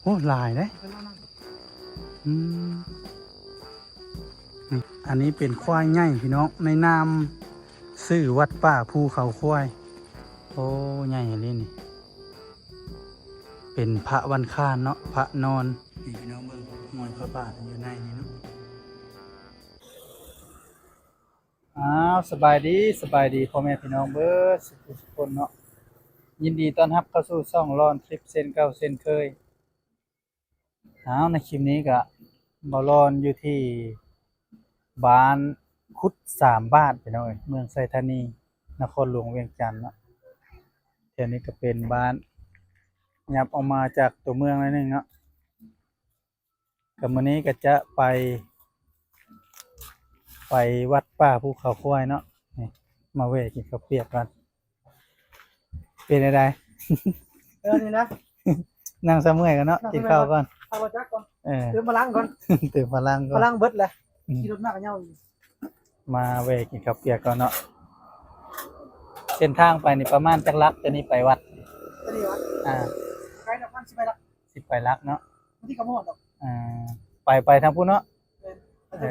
ໂອ້ ຫຼາຍເດ້. ອືມ ນີ້ ອັນນີ້ເປັນຄວາຍໃຫຍ່ພີ່ນ້ອງ ໃນນາມຊື່ວັດປ່າພູເຂົາຄວາຍ. ໂອ້ ໃຫຍ່ອີ່ຫຼີນີ້ ເປັນພະວັນຄານເນາະ ພະນອນ. ນີ້ພີ່ນ້ອງເບິ່ງ ຮອຍພະບາດຢູ່ໃນນີ້ເນາະ. ອ້າວ ສະບາຍດີ ສະບາຍດີພໍ່ແມ່ພີ່ນ້ອງເບິດສຸກສຸກຄົນເນາະ. ຍິນດີຕ້ອນຮັບເຂົ້າສູ່ຊ່ອງລອນຄລິບເຊັ່ນເກົ່າເຊັ່ນເຄີຍ. ອ້າວ ໃນຄລິບນີ້ກະບ່າວລອນຢູ່ທີ່ບ້ານຄຸດສາມບາດ ພີ່ນ້ອງເອີຍ ເມືອງໄຊທານີ ນະຄອນຫຼວງວຽງຈັນເນາະ. ແຖວນີ້ກະເປັນບ້ານ ຫຍັບອອກມາຈາກຕົວເມືອງໜ້ອຍໜຶ່ງເນາະ. ກະມື້ນີ້ກະຈະໄປ ໄປວັດປ່າພູເຂົາຄວາຍເນາະ. ນີ້ ມາແວ່ກິນເຂົ້າປຽກກ່ອນ. ເປັນຈັ່ງໃດ? ເອີ ນີ້ນະ ນັ່ງຊະເມື່ອຍກ່ອນເນາະ ນັ່ງຊະເມື່ອຍກ່ອນ ກິນເຂົ້າກ່ອນ ພັກລົດຈັກກ່ອນ ເອີ ເຕີມພະລັງກ່ອນ ເຕີມພະລັງກ່ອນ ພະລັງເບິດແຫຼະ. ອືມ ຂີ່ລົດມາກະເຍົາຢູ່. ມາແວ່ກິນເຂົ້າປຽກກ່ອນເນາະ. ເສັ້ນທາງໄປນີ້ປະມານຈັກຫຼັກ ຈາກນີ້ໄປວັດ? ຈາກນີ້ຫວາ? ອ່າ ໄກນະ ປະມານສິບປາຍຫຼັກ ສິບປາຍຫຼັກເນາະ. ບາງທີກະບໍ່ຮອດດອກ. ອ່າ ໄປ ໄປທາງພຸ້ນເນາະ. ແມ່ນ ເອີ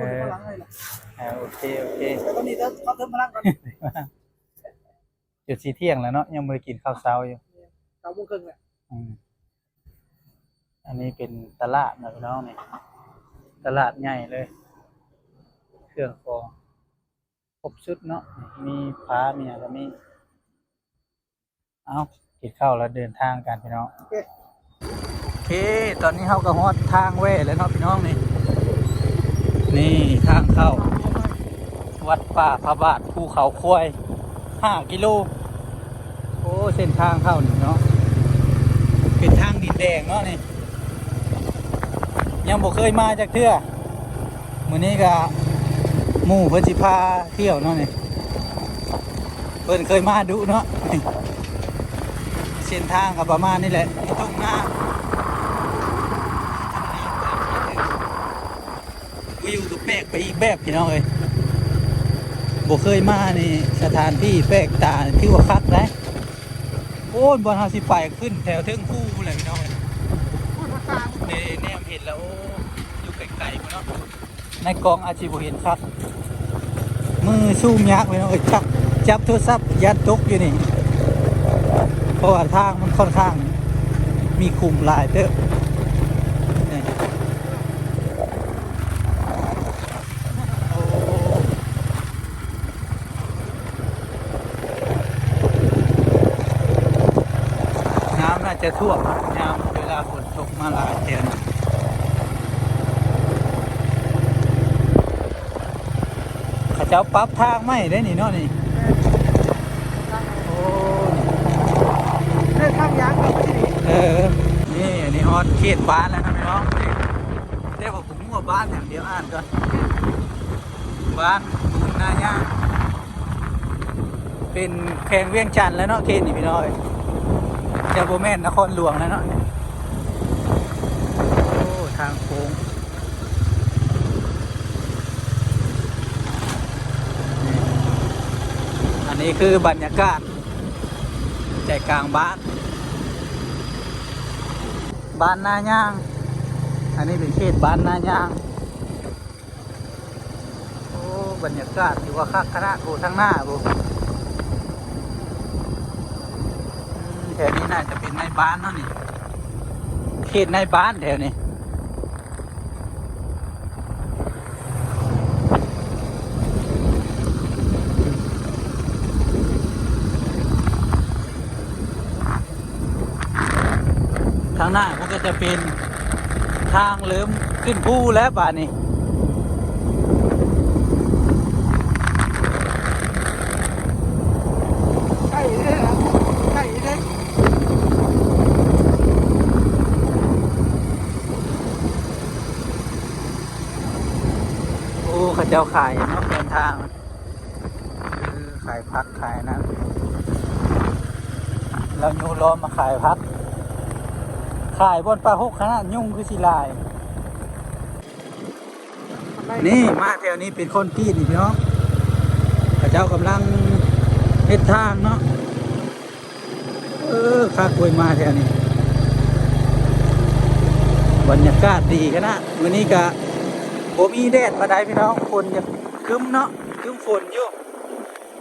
ອ່າ ໂອເຄ ໂອເຄ ແຕ່ຕອນນີ້ເຕີມ ຂໍເຕີມພະລັງກ່ອນ. ຈົນຊິທ່ຽງແລ້ວເນາະ ຍັງບໍ່ໄດ້ກິນເຂົ້າເຊົ້າຢູ່. ແມ່ນ ເກົ້າໂມງເຄິ່ງແລ້ວ. ອືມ ອັນນີ້ເປັນຕະຫຼາດເນາະພີ່ນ້ອງ ນີ້ ຕະຫຼາດໃຫຍ່ເລີຍ ເຄື່ອງຂອງຄົບຊຸດເນາະ ມີຜ້າມີຫຍັງກະມີ. ເອົ້າ ກິນເຂົ້າແລ້ວເດີນທາງກັນພີ່ນ້ອງ. ໂອເຄ ຕອນນີ້ເຮົາກະຮອດທາງແວ່ແລ້ວເນາະພີ່ນ້ອງ ນີ້ ນີ້ທາງເຂົ້າວັດປ່າພະບາດພູເຂົາຄວາຍ ຫ້າກິໂລ. ໂອ້ ເສັ້ນທາງເຂົ້ານີ້ເນາະ ເປັນທາງດິນແດງເນາະນີ້ ຍັງບໍ່ເຄີຍມາຈັກເທື່ອ. ມື້ນີ້ກະໝູ່ເພິ່ນຊິພາທ່ຽວເນາະນີ້ ເພິ່ນເຄີຍມາດຸເນາະ. ເສັ້ນທາງກະປະມານນີ້ແຫຼະ ມີທົ່ງນາ ວິວກະແປກໄປອີກແບບພີ່ນ້ອງເອີຍ ບໍ່ເຄີຍມານີ້ ສະຖານທີ່ແປກຕາ ຖືວ່າຄັກໄດ໋. ໂອ້ຍ ບ່ອນເຮົາຊິໄປຂຶ້ນແຖວເທິງພູພຸ້ນແຫຼະພີ່ນ້ອງເອີຍ. ເດ້ ແນມເຫັນແລ້ວ ໂອ້ ຢູ່ໄກໆພຸ້ນເນາະ ໃນກ້ອງອາດຊິບໍ່ເຫັນຄັກ ມືຊູມຍາກພີ່ນ້ອງເອີຍ ຈັບ ຈັບໂທລະສັບຢ້ານຕົກຢູ່ນີ້ ເພາະວ່າທາງມັນຂ້ອນຂ້າງມີຂຸມຫຼາຍເຕີບ. ໂອ້ ນ້ຳໜ້າຈະຖ້ວມຍາມເວລາຝົນຕົກມາຫຼາຍແທ້ນະ. ເຂົາເຈົ້າປັບທາງໃໝ່ໄດ໋ນີ້ເນາະນີ້. ແມ່ນ ໂອ້ ໄດ້ທາງຍາງເຂົ້າມາທີ່ນີ້. ເອີ ນີ້ ອັນນີ້ຮອດເຂດບ້ານແລ້ວນະພີ່ນ້ອງ ແຕ່ວ່າ ຮູ້ວ່າບ້ານຫຍັງ ດຽວອ່ານກ່ອນ ບ້ານນາຍາງ ເປັນແຂວງວຽງຈັນແລ້ວເນາະ ເຂດນີ້ພີ່ນ້ອງເອີຍ ຈະບໍ່ແມ່ນນະຄອນຫຼວງແລ້ວເນາະ. ໂອ້ ທາງໂຄ້ງ ອັນນີ້ຄືບັນຍາກາດ ໃຈກາງບ້ານ ບ້ານນາຍາງ ອັນນີ້ເປັນເຂດບ້ານນາຍາງ. ໂອ້ ບັນຍາກາດຖືວ່າຄັກຂະໜາດ ໂອ້ ທາງໜ້າພຸ້ນ ອືມ ແຖວນີ້ໜ້າຈະເປັນໃນບ້ານເຮົານີ້ ເຂດໃນບ້ານແຖວນີ້. ທາງໜ້າມັນກະຈະເປັນທາງເລີ່ມຂຶ້ນພູແລ້ວບາດນີ້. ໃກ້ເດ້ ໃກ້ເດ້. ໂອ້ ເຂົາເຈົ້າຂາຍເນາະ ແຄມທາງ ເອີ ຂາຍຜັກຂາຍນັ້ນ ລາວໂຍລ້ອມມາຂາຍຜັກ ຂາຍບ່ອນປ່າຮົກຂະໜາດ ຍຸງຄືຊິຫຼາຍ. ນີ້ ມາແຖວນີ້ເປັນຄອນກຣີດນີ້ພີ່ນ້ອງ ເຂົາເຈົ້າກຳລັງເຮັດທາງເນາະ. ເອີ ຄັກເວີຍ ມາແຖວນີ້ ບັນຍາກາດດີຂະໜາດ. ມື້ນີ້ກະບໍ່ມີແດດປານໃດພີ່ນ້ອງ, ຝົນຍັງຄຶ້ມເນາະ, ຄຶ້ມຝົນຢູ່.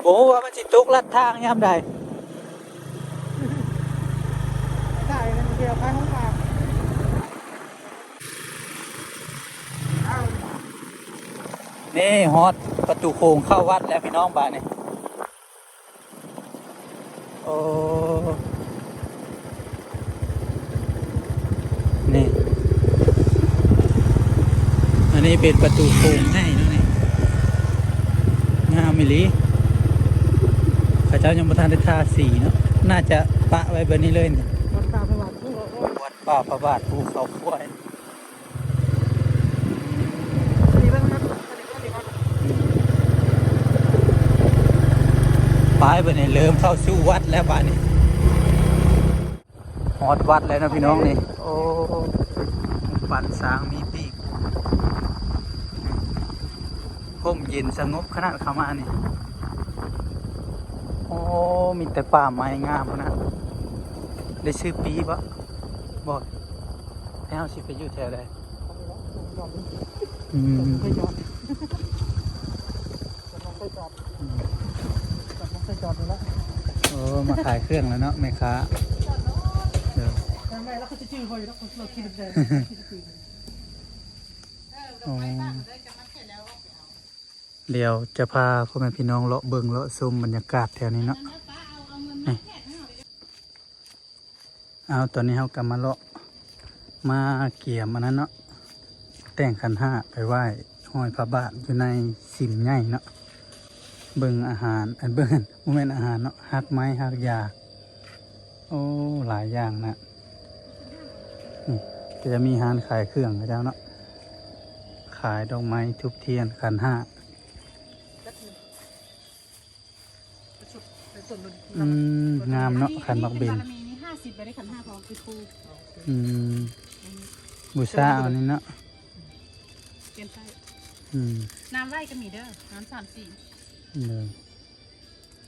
ບໍ່ຮູ້ວ່າມັນຊິຕົກລັດທາງຍາມໃດ. ໄດ້ແລ້ວ ດຽວໄປຫ້ອງນ້ຳ. ນີ້ຮອດປະຕູໂຂງເຂົ້າວັດແລ້ວພີ່ນ້ອງ ບາດນີ້. ໂອ້ ນີ້ ອັນນີ້ເປັນປະຕູໂຂງໃຫຍ່ເນາະນີ້, ງາມອີ່ຫຼີ. ເຂົາເຈົ້າຍັງບໍ່ທັນໄດ້ທາສີເນາະ, ໜ້າຈະປະໄວ້ແບບນີ້ເລີຍນີ້. ວັດປ່າພະບາດພູເຂົາຄວາຍ ວັດປ່າພະບາດພູເຂົາຄວາຍ. ໄປບາດນີ້ເລີ່ມເຂົ້າສູ່ວັດແລ້ວບາດນີ້. ຮອດວັດແລ້ວເນາະພີ່ນ້ອງນີ້. ໂອ້ ປັນຊ້າງມີປີກ, ຮົ່ມເຢັນສະຫງົບຂະໜາດເຂົ້າມານີ້. ໂອ້ ມີແຕ່ປ່າໄມ້ງາມຂະໜາດ. ໄດ້ຊື້ປີ້ບໍ່? ບໍ່. ແລ້ວເຮົາຊິໄປຢູ່ແຖວໃດ? ອືມ ໂອ້ ມາຂາຍເຄື່ອງແລ້ວເນາະແມ່ຄ້າ. ເອີ ໂອ້ ດຽວຈະພາພໍ່ແມ່ພີ່ນ້ອງເລາະເບິ່ງເລາະຊົມບັນຍາກາດແຖວນີ້ເນາະ. ນີ້ ເອົາ ຕອນນີ້ເຮົາກໍມາເລາະ ມາກຽມອັນນັ້ນເນາະ, ແຕ່ງຂັນຫ້າໄປໄຫວ້ຫ້ອຍພະບາດຢູ່ໃນສິມໃຫຍ່ເນາະ. ເບິ່ງອາຫານ ອັນ ເບິ່ງ ບໍ່ແມ່ນອາຫານເນາະ, ຮາກໄມ້ຮາກຢາ. ໂອ້ ຫຼາຍຢ່າງນະ. ນີ້ກໍຈະມີຮ້ານຂາຍເຄື່ອງເຂົາເຈົ້າເນາະ, ຂາຍດອກໄມ້ ທູບທຽນ ຂັນຫ້າ. ອືມ ງາມເນາະ ຂັນໝາກເບັນ. ນີ້ຫ້າສິບ ໄດ້ຂັນຫ້າ ຂອງຄືຄູ. ອືມ ບູຊາເອົານີ້ເນາະ. ອືມ ນ້ຳໄຫວ້ກໍມີເດີ, ນ້ຳສາມສີ. ເດີ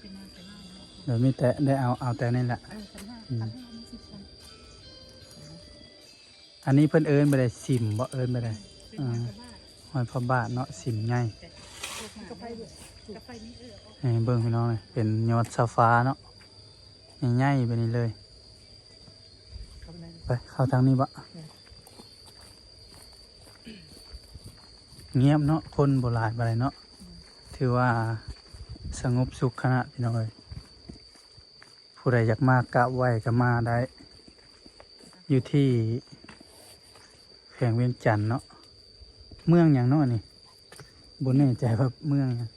ເປັນນ້ຳ ເປັນນ້ຳເນາະ. ແບບນີ້ແຕ່ໄດ້ເອົາ ເອົາແຕ່ນີ້ແຫຼະ. ເອີ ຂັນຫ້າ ອືມ ຂັນຫ້າມີສິບ ອັນນີ້ເພິ່ນເອີ້ນແບບໃດ? ສິມບໍ? ເອີ້ນແບບໃດ? ເອີ ຫ້ອຍພະບາດເນາະ, ສິມໃຫຍ່. ໃຫ້ເບິ່ງພີ່ນ້ອງເອີຍ, ເປັນຍອດຊາຟ້າເນາະ, ໃຫຍ່ໆ ແບບນີ້ເລີຍ. ໄປ ເຂົ້າທາງນີ້ບໍ? ງຽບເນາະ, ຄົນບໍ່ຫຼາຍປານໃດເນາະ. ຖືວ່າສະຫງົບສຸກຂະໜາດ ພີ່ນ້ອງເອີຍ. ຜູ້ໃດຢາກມາກາບໄຫວ້ກໍມາໄດ້, ຢູ່ທີ່ແຂວງວຽງຈັນເນາະ. ເມືອງຫຍັງເນາະນີ້? ບໍ່ແນ່ໃຈວ່າເມືອງຫຍັງ.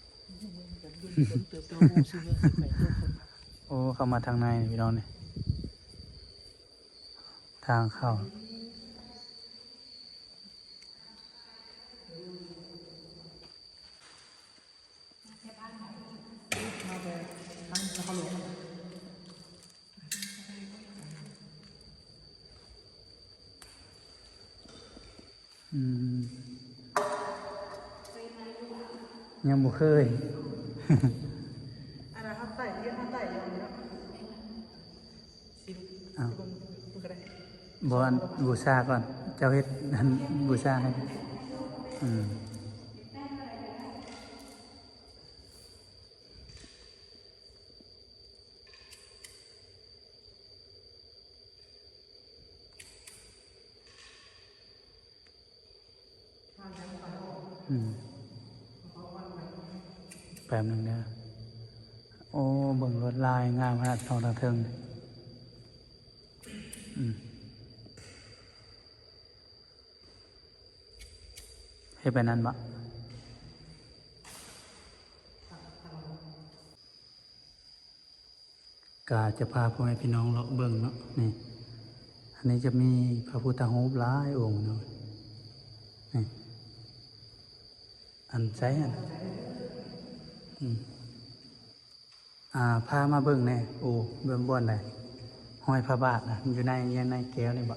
ໂອ້ ເຂົ້າມາທາງໃນພີ່ນ້ອງນີ້, ທາງເຂົ້າ. ອືມ ຍັງບໍ່ເຄີຍ. ອັນນັ້ນເຮົາໄຕ່ ເຮົາໄຕ່ຢູ່ເນາະ. ເອົ້າ ເບິ່ງ ເບິ່ງກໍໄດ້. ບໍ່ ອັນ ບູຊາກ່ອນ, ເຈົ້າເຮັດ ອັນ ບູຊາໃຫ້. ອືມ ອືມ ແປັບໜຶ່ງເດີ. ໂອ້ ເບິ່ງລວດລາຍງາມຂະໜາດ ທອງທາງເທິງ. ອືມ ເຮັດແບບນັ້ນບໍ? ກະຈະພາພໍ່ແມ່ພີ່ນ້ອງເລາະເບິ່ງເນາະ. ນີ້ ອັນນີ້ຈະມີພະພຸດທະຮູບຫຼາຍອົງເນາະ. ນີ້ ອັນໃສ ອັນ ອືມ ອ່າ ພາມາເບິ່ງແດ່. ໂອ້ ເບິ່ງບ່ອນໃດ? ຮອຍພະບາດນະ ຢູ່ໃນ ຢູ່ໃນແກ້ວນີ້ບໍ?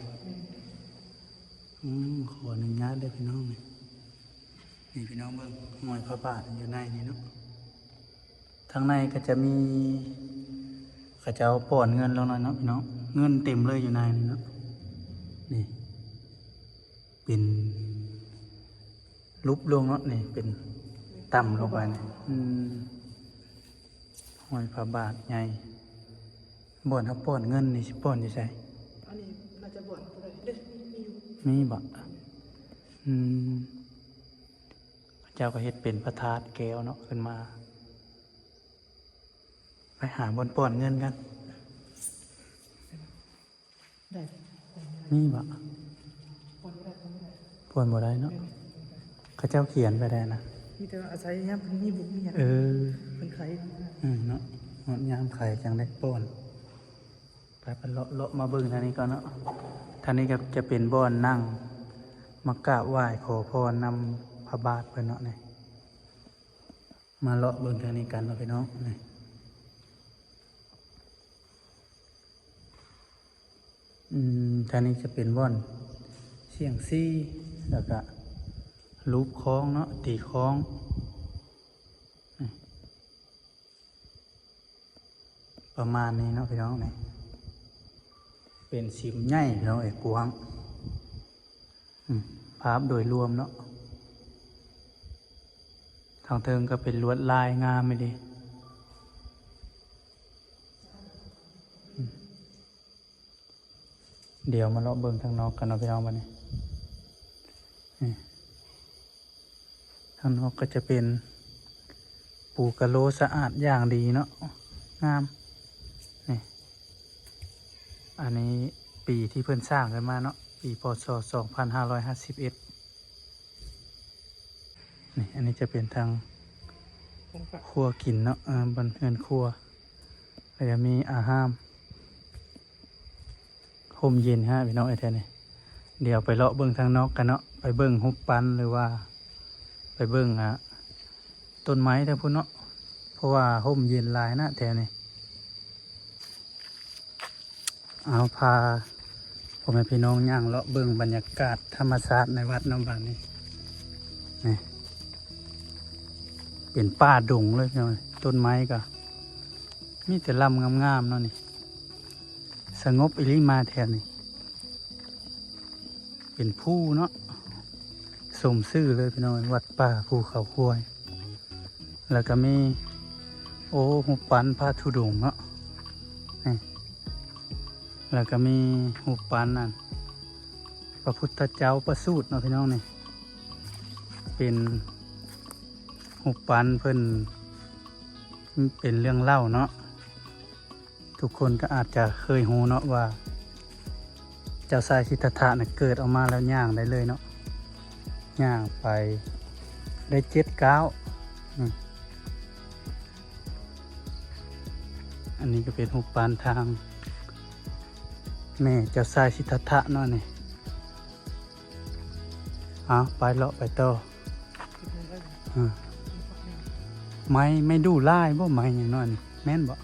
ອືມ ຂໍອະນຸຍາດເດີພີ່ນ້ອງ. ນີ້ ນີ້ພີ່ນ້ອງເບິ່ງ ຮອຍພະບາດຢູ່ໃນນີ້ເນາະ. ທາງໃນກໍຈະມີ ເຂົາເຈົ້າປ່ອນເງິນລົງໜ້ອຍເນາະພີ່ນ້ອງ, ເງິນເຕັມເລີຍຢູ່ໃນນີ້ເນາະ. ນີ້ ປັນຫຼຸບລົງເນາະ ນີ້ເປັນຕ່ຳລົງໄປນີ້. ອືມ ຫ້ອຍພະບາດໃຫຍ່. ບ່ອນເຮົາປ້ອນເງິນນີ້ ຊິປ້ອນຢູ່ໃສ? ອັນນີ້ໜ້າຈະບ່ອນຜູ້ໃດເດ້ ມີຢູ່ ມີບໍ່? ອືມ ເຂົາເຈົ້າກໍເຮັດເປັນພະທາດແກ້ວເນາະ ຂຶ້ນມາ. ໄປຫາບ່ອນປ້ອນເງິນກັນ. ໄດ້ ມີບໍ່? ປ້ອນບໍ່ໄດ້ ປ້ອນບໍ່ໄດ້ເນາະ. ແມ່ນ ເຂົາເຈົ້າຂຽນໄປແລ້ວນະ ມີແຕ່ວ່າອາໄສຍາມເພິ່ນມີບຸນມີຫຍັງ ເອີ ເພິ່ນໄຂ ເອີ ເນາະ ຮອດຍາມໄຂຈັ່ງໄດ້ປ້ອນ. ໄປ ໄປເລາະ ເລາະມາເບິ່ງທາງນີ້ກ່ອນເນາະ. ທາງນີ້ກໍຈະເປັນບ່ອນນັ່ງມາກາບໄຫວ້ຂໍພອນນຳພະບາດເພິ່ນເນາະນີ້. ມາເລາະເບິ່ງທາງນີ້ກັນເນາະພີ່ນ້ອງ. ນີ້ ອືມ ທາງນີ້ຈະເປັນບ່ອນສ່ຽງຊີ ແລ້ວກະລູບຄ້ອງເນາະ ຕີຄ້ອງ ນີ້ ປະມານນີ້ເນາະພີ່ນ້ອງ. ນີ້ເປັນສິມໃຫຍ່ພີ່ນ້ອງເອີຍ ກວ້າງ. ອືມ ພາບໂດຍລວມເນາະ ທາງເທິງກໍເປັນລວດລາຍງາມອີ່ຫຼີ. ອືມ ດຽວມາເລາະເບິ່ງທາງນອກກັນເນາະພີ່ນ້ອງ ບັດນີ້. ນີ້ ທາງນອກກໍຈະເປັນປູກະໂລສະອາດຢ່າງດີເນາະ ງາມ. ນີ້ ອັນນີ້ປີທີ່ເພິ່ນສ້າງຂຶ້ນມາເນາະ ປີ ພ.ສ. ສອງພັນຫ້າຮ້ອຍຫ້າສິບເອັດ. ນີ້ ອັນນີ້ຈະເປັນທາງຄົວກິນເນາະ ເອີ ບ່ອນເຮືອນຄົວ ແລ້ວກໍມີອາຮາມ ຮົ່ມເຢັນຮະພີ່ນ້ອງເອີຍແຖວນີ້. ດຽວໄປເລາະເບິ່ງທາງນອກກັນເນາະ ໄປເບິ່ງຮູບປັ້ນ ຫຼືວ່າໄປເບິ່ງ ອາ ຕົ້ນໄມ້ທາງພຸ້ນເນາະ ເພາະວ່າຮົ່ມເຢັນຫຼາຍນະແຖວນີ້. ເອົາ ພາພໍ່ແມ່ພີ່ນ້ອງຍ່າງເລາະເບິ່ງບັນຍາກາດທຳມະຊາດໃນວັດເນາະ ບາດນີ້. ນີ້ ເປັນປ່າດົງເລີຍພີ່ນ້ອງ ຕົ້ນໄມ້ກໍມີແຕ່ລຳງາມໆເນາະນີ້. ສະຫງົບອີ່ຫຼີມາແຖວນີ້ ເປັນພູເນາະ ສົມຊື່ເລີຍພີ່ນ້ອງ ວັດປ່າພູເຂົາຄວາຍ. ແລ້ວກໍມີ ໂອ້ ຮູບປັ້ນພະທຸດົງເນາະ ນີ້ ແລ້ວກໍມີຮູບປັ້ນອັນ ພະພຸດທະເຈົ້າປະສູດເນາະພີ່ນ້ອງ. ນີ້ເປັນຮູບປັ້ນເພິ່ນ ເປັນເລື່ອງເລົ່າເນາະ. ທຸກຄົນກໍອາດຈະເຄີຍຮູ້ເນາະວ່າ ເຈົ້າຊາຍສິດທັດຖະນະເກີດອອກມາແລ້ວຍ່າງໄດ້ເລີຍເນາະ ຍ່າງໄປໄດ້ເຈັດກ້າວ. ອືມ ອັນນີ້ກໍເປັນຮູບປັ້ນທາງແມ່ເຈົ້າຊາຍສິດທັດຖະເນາະນີ້. ເອົາ ໄປເລາະໄປຕໍ່. ອາ ໄມ້ ໄມ້ດູ່ຫຼາຍບໍ່? ໄມ້ຫຍັງເນາະນີ້ ແມ່ນບໍ່?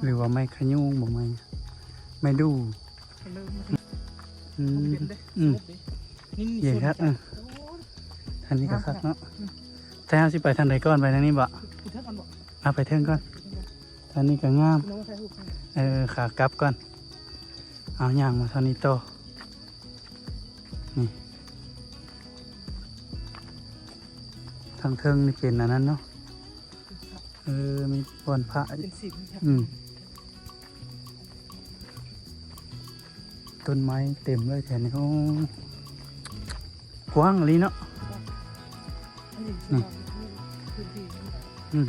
ຫຼືວ່າໄມ້ຂະຫຍູງບໍ່? ໄມ້ ໄມ້ດູ່. ອືມ ອືມ ເຢັນຄັກ. ເອີ ທາງນີ້ກໍຄັກເນາະ. ແຕ່ເຮົາຊິໄປທາງໃດກ່ອນ? ໄປທາງນີ້ບໍ່? ເອົາ ໄປເທິງກ່ອນ. ທາງນີ້ກໍງາມ. ເອີ ຂາກັບກ່ອນ. ເອົາ ຍ່າງມາທາງນີ້ຕໍ່. ນີ້ ທາງເທິງນີ້ເປັນອັນນັ້ນເນາະ. ເອີ ມີບ່ອນພະ. ເປັນສິມ. ອືມ ຕົ້ນໄມ້ເຕັມເລີຍແຖວນີ້. ໂອ້ ກວ້າງອີ່ຫຼີເນາະ. ນີ້ ອືມ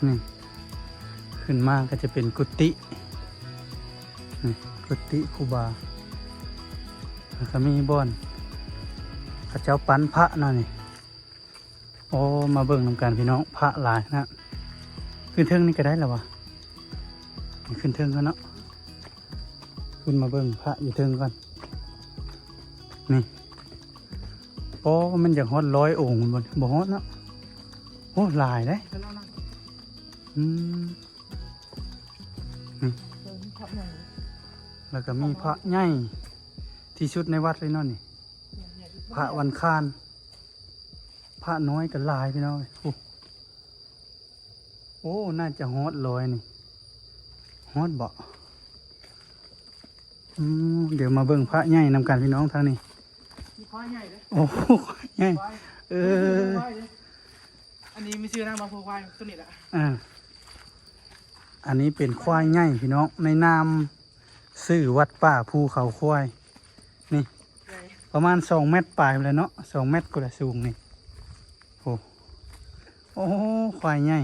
ນີ້ ຂຶ້ນມາກໍຈະເປັນກຸຕິ ນີ້ ກຸຕິຄູບາ ແລ້ວກໍມີບ່ອນເຂົາເຈົ້າປັ້ນພະເນາະນີ້. ໂອ້ ມາເບິ່ງນຳກັນພີ່ນ້ອງ ພະຫຼາຍຂະໜາດ. ຂຶ້ນເທິງນີ້ກໍໄດ້ລະຫວາ? ຂຶ້ນເທິງກ່ອນເນາະ. ຂຶ້ນມາເບິ່ງພະຢູ່ເທິງກ່ອນ. ນີ້ ໂອ້ ມັນຢາກຮອດຮ້ອຍອົງບໍ່? ບໍ່ຮອດເນາະ. ໂອ້ ຫຼາຍເດ້. ອືມ ນີ້ ແລ້ວກໍມີພະໃຫຍ່ທີ່ສຸດໃນວັດເລີຍເນາະນີ້. ພະວັນຄານ. ພະນ້ອຍກໍຫຼາຍພີ່ນ້ອງ. ໂອ້ ໂອ້ ໜ້າຈະຮອດຮ້ອຍນີ້. ຮອດບໍ່? ອືມ ດຽວມາເບິ່ງພະໃຫຍ່ນຳກັນພີ່ນ້ອງທາງນີ້. ມີຄວາຍໃຫຍ່ເດ້. ໂອ້ ຄວາຍໃຫຍ່. ຄວາຍ ເອີ ຄວາຍເດ້. ອັນນີ້ມີຊື່ນາມວ່າຄວາຍ ຕົວນີ້ແຫຼະ. ອ່າ ອັນນີ້ເປັນຄວາຍໃຫຍ່ພີ່ນ້ອງ ໃນນາມຊື່ວັດປ່າພູເຂົາຄວາຍ. ນີ້ ໃຫຍ່ ປະມານສອງແມັດປາຍພຸ້ນແຫຼະເນາະ ສອງແມັດພຸ້ນແຫຼະສູງນີ້. ໂອ້ ໂອ້ ຄວາຍໃຫຍ່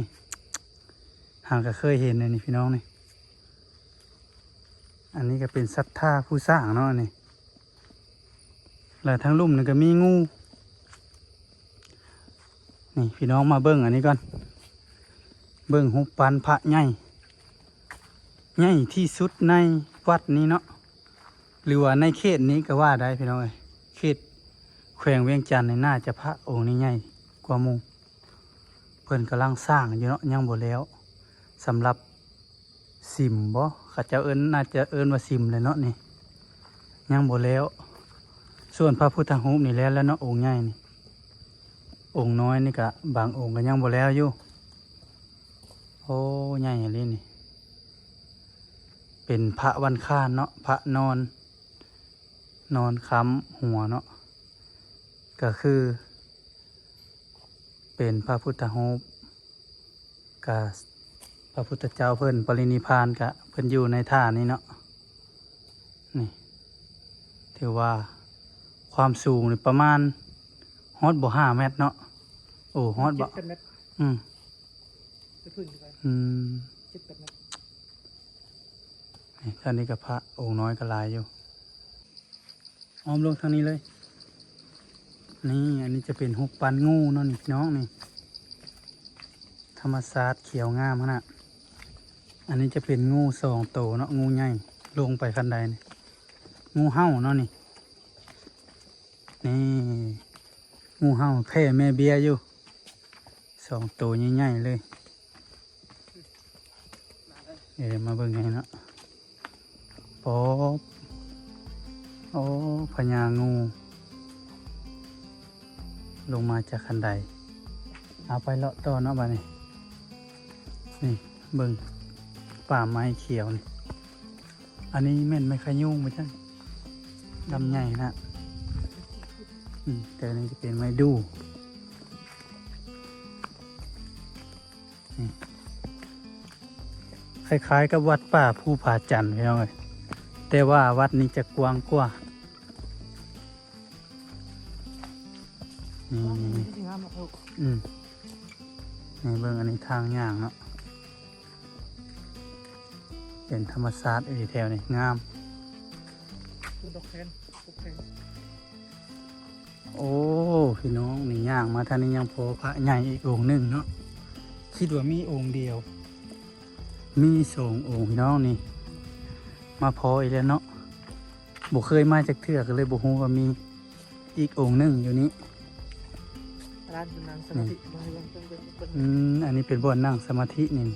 ຫາກະເຄີຍເຫັນອັນນີ້ພີ່ນ້ອງນີ້. ອັນນີ້ກະເປັນສັດທາຜູ້ສ້າງເນາະ ອັນນີ້. ແລະທາງລຸ່ມນີ້ກະມີງູ. ນີ້ພີ່ນ້ອງມາເບິ່ງອັນນີ້ກ່ອນ ເບິ່ງຮູບປັ້ນພະໃຫຍ່ ໃຫຍ່ທີ່ສຸດໃນວັດນີ້ເນາະ ຫຼືວ່າໃນເຂດນີ້ກະວ່າໄດ້ພີ່ນ້ອງເອີຍ. ເຂດແຂວງວຽງຈັນນີ້ໜ້າຈະພະອົງນີ້ໃຫຍ່ກວ່າໝູ່. ເພິ່ນກຳລັງສ້າງຢູ່ເນາະ ຍັງບໍ່ແລ້ວ. ສຳລັບ ສິມບໍ ເຂົາເຈົ້າເອີ້ນ ໜ້າຈະເອີ້ນວ່າສິມແຫຼະເນາະນີ້ ຍັງບໍ່ແລ້ວ. ສ່ວນພະພຸດທະຮູບນີ້ແລ້ວແລ້ວເນາະ ອົງໃຫຍ່ນີ້. ອົງນ້ອຍນີ້ກະບາງອົງກະຍັງບໍ່ແລ້ວຢູ່. ໂອ້ ໃຫຍ່ອີ່ຫຼີນີ້ ເປັນພະວັນຄານເນາະ ພະນອນ ນອນຄ້ຳຫົວເນາະ ກະຄືເປັນພະພຸດທະຮູບ ກະພະພຸດທະເຈົ້າເພິ່ນປະລິນິພານ ກະເພິ່ນຢູ່ໃນທ່ານີ້ເນາະ. ນີ້ ຖືວ່າຄວາມສູງນີ້ປະມານຮອດບໍ່ຫ້າແມັດເນາະ. ໂອ້ ຮອດບໍ່? ເຈັດແປດແມັດ. ອືມ ຈະຂຶ້ນໄປ. ອືມ ເຈັດແປດແມັດ. ນີ້ ທາງນີ້ກະພະອົງນ້ອຍກະຫຼາຍຢູ່. ອ້ອມລົງທາງນີ້ເລີຍ. ນີ້ ອັນນີ້ຈະເປັນຮູບປັ້ນງູເນາະນີ້ພີ່ນ້ອງນີ້ ທຳມະຊາດຂຽວງາມຂະໜາດ. ອັນນີ້ຈະເປັນງູສອງໂຕເນາະ ງູໃຫຍ່ ລົງໄປຄັນໄດນີ້ ງູເຫົ່າເນາະນີ້. ນີ້ ງູເຫົ່າແຜ່ແມ່ເບ້ຍຢູ່ ສອງໂຕໃຫຍ່ໆເລີຍ. ເອີ ມາເບິ່ງໃຫ້ເນາະ ປອບ ໂອ້ ພະຍາງູ ລົງມາຈາກຄັນໄດ. ເອົາ ໄປເລາະຕໍ່ເນາະບາດນີ້. ນີ້ ເບິ່ງປ່າໄມ້ຂຽວນີ້. ອັນນີ້ແມ່ນໄມ້ຂະຍຸງບໍ່ຈັກ ລຳໃຫຍ່ນະ. ອືມ ແຕ່ອັນນີ້ຈະເປັນໄມ້ດູ່. ນີ້ ຄ້າຍໆກັບວັດປ່າພູຜາຈັນພີ່ນ້ອງເອີຍ ແຕ່ວ່າວັດນີ້ຈະກວ້າງກວ່າ. ນີ້ ນີ້ ນີ້ ນີ້ ງາມເນາະ. ອືມ ນີ້ເບິ່ງ ອັນນີ້ທາງຍ່າງເນາະ ເປັນທຳມະຊາດອີ່ຫຼີແຖວນີ້ ງາມ. ໂອ້ ພີ່ນ້ອງ ນີ້ຍ່າງມາທາງນີ້ຍັງພໍພະໃຫຍ່ອີກອົງໜຶ່ງເນາະ. ຄິດວ່າມີອົງດຽວ ມີສອງອົງພີ່ນ້ອງນີ້ ມາພໍອີກແລ້ວເນາະ. ບໍ່ເຄີຍມາຈັກເທື່ອ ກະເລີຍບໍ່ຮູ້ວ່າມີອີກອົງໜຶ່ງຢູ່ນີ້. ລານນັ່ງສະມາທິ ອືມ ອັນນີ້ເປັນບ່ອນນັ່ງສະມາທິນີ້.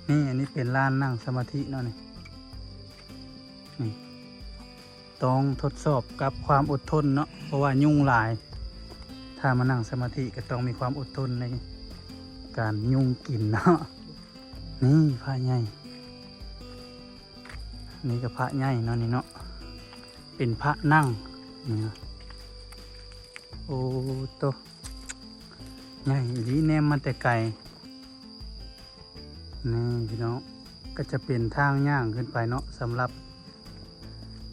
ນີ້ ອັນນີ້ເປັນລານນັ່ງສະມາທິເນາະນີ້. ນີ້ ຕ້ອງທົດສອບກັບຄວາມອົດທົນເນາະ ເພາະວ່າຍຸງຫຼາຍ. ຖ້າມານັ່ງສະມາທິກະຕ້ອງມີຄວາມອົດທົນໃນການຍຸງກິນເນາະ. ນີ້ພະໃຫຍ່ ນີ້ກະພະໃຫຍ່ເນາະນີ້ເນາະ ເປັນພະນັ່ງນີ້ນະ. ໂອ້ໂຕ ໃຫຍ່ອີ່ຫຼີ ແນມມາແຕ່ໄກ. ນີ້ພີ່ນ້ອງ ກະຈະເປັນທາງຍ່າງຂຶ້ນໄປເນາະ ສຳລັບ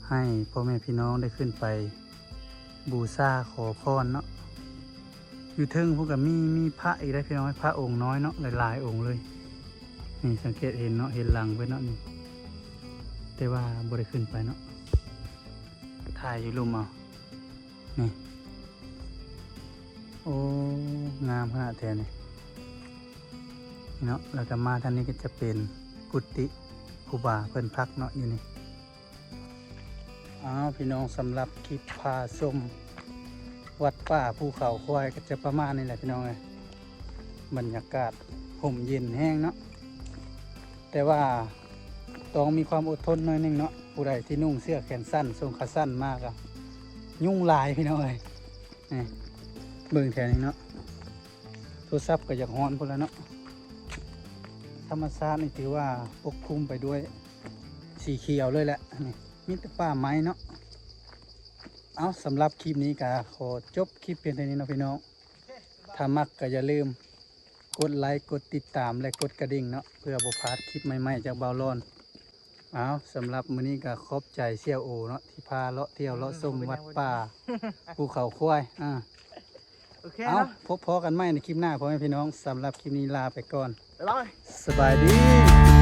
ໃຫ້ພໍ່ແມ່ພີ່ນ້ອງໄດ້ຂຶ້ນໄປບູຊາຂໍພອນເນາະ. ຢູ່ເທິງພຸ້ນກະມີ ມີພະອີກໄດ໋ພີ່ນ້ອງ ພະອົງນ້ອຍເນາະ ຫຼາຍໆອົງເລີຍ. ນີ້ ສັງເກດເຫັນເນາະ ເຫັນຫຼັງເພິ່ນເນາະນີ້ ແຕ່ວ່າບໍ່ໄດ້ຂຶ້ນໄປເນາະ ຖ່າຍຢູ່ລຸ່ມເອົາ. ນີ້ ໂອ້ ງາມຂະໜາດແທ້ນີ້ເນາະ. ແລ້ວກະມາທາງນີ້ກະຈະເປັນກຸຕິຄູບາເພິ່ນພັກເນາະ ຢູ່ນີ້. ອ້າວ ພີ່ນ້ອງ ສຳລັບຄລິບພາຊົມວັດປ່າພູເຂົາຄວາຍກະຈະປະມານນີ້ແຫຼະພີ່ນ້ອງເອີຍ. ບັນຍາກາດຮົ່ມເຢັນແຮງເນາະ ແຕ່ວ່າຕ້ອງມີຄວາມອົດທົນໜ້ອຍໜຶ່ງເນາະ. ຜູ້ໃດທີ່ນຸ່ງເສື້ອແຂນສັ້ນ ຊົງຂາສັ້ນມາກະຍຸງຫຼາຍພີ່ນ້ອງເອີຍ. ນີ້ ເບິ່ງແຖວນີ້ເນາະ ໂທລະສັບກະຢາກຮ້ອນພຸ້ນລະເນາະ. ທຳມະຊາດນີ້ຖືວ່າປົກຄຸມໄປດ້ວຍສີຂຽວເລີຍແຫຼະ ນີ້. ມີແຕ່ປ່າໄມ້ເນາະ. ເອົາ ສຳລັບຄລິບນີ້ກໍຂໍຈົບຄລິບພຽງເທົ່ານີ້ເນາະພີ່ນ້ອງ. ຖ້າມັກກໍຢ່າລືມກົດໄລ ກົດຕິດຕາມ ແລະ ກົດກະດິ່ງເນາະ ເພື່ອບໍ່ພາດຄລິບໃໝ່ໆຈາກບ່າວລອນ. ເອົາ ສຳລັບມື້ນີ້ກໍຂອບໃຈສ່ຽວໂອເນາະ ທີ່ພາເລາະທ່ຽວເລາະຊົມວັດປ່າພູເຂົາຄວາຍ. ອາ ໂອເຄ ເອົາ ເນາະ ພົບພໍ້ກັນໃໝ່ໃນຄລິບໜ້າ ພໍ່ແມ່ພີ່ນ້ອງ. ສຳລັບຄລິບນີ້ລາໄປກ່ອນ ບາຍບາຍ ສະບາຍດີ.